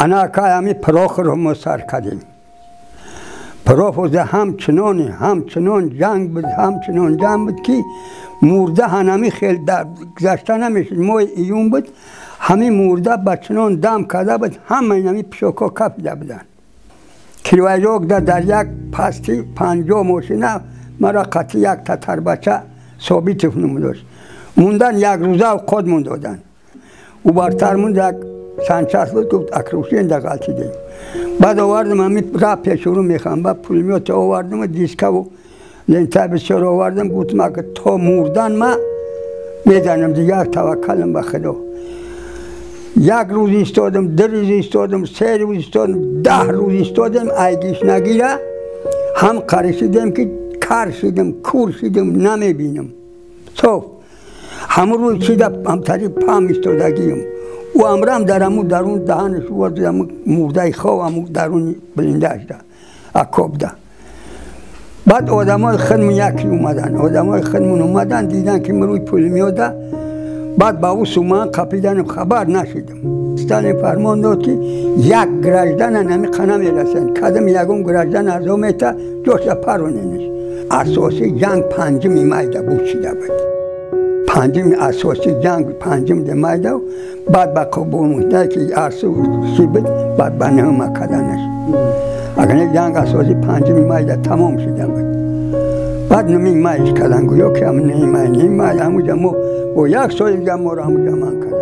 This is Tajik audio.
Ана акай ҳами Прохоров мо сар кардем. Прохоров ҳамчунон ҷанг буд, ҳамчунон ҷанг буд, ки мурда ҳанами хел гузашта намешуд. Моҳи июн буд, ҳамин мурда ба чунон дам карда буд, ҳамаи ҳами пишокҳо кафида буданд. Кривой Рог дар як пасти 50 мошина маро қатъи як татарбача Собитов ном дошт. Мундан як рӯза овқот мондоданд. Ӯ бартар монд, як санчаст буд, гуфт окружение ғалтидем. Баъд овардам ҳамин ра пешуру мехоҳам, баъд пулемёт овардам, дискаву лента бисёр овардам, гуфтам агар то мурдан ма мезанам, дигар таваккалам ба Худо. Як рӯз истодам, 2 рӯз истодам, 3 рӯз истодам, 10 рӯз истодам, ай гишнагира ҳам қаришидем ки кар шидам, кур шидам, намебинам. Соф ҳамун рӯз шида ҳамтари пам истодагиам. Ӯ амрам дар ҳамун дарун даҳанаш ӯ мурдаи хов ҳамун даруни блиндажда окопда. Баъд одамои худмон яке омаданд, одамои худмон омаданд, дидан ки рӯи пулемёта. Баъд ба ӯ суман қапиданам, хабар нашидам. Сталин фармон дод, ки як гражданин ҳами қана мерасанд, кадам ягон граждан азо мета ҷоша пароненаш. Асоси ҷанг 5 майда буд шида буд. 5 асоси ҷанг 5 майда, баъд ба қобулмуда ки арсу ши буд, баъд ба 9 каданаш. Агар не ҷанг асоси 5 майда тамом шида буд. Баъд 9 майш кадан, гӯё ки ҳам 9 май, 9 май ҳамуҷа мо бо як соли дига моро ҳамуҷа ман карданд.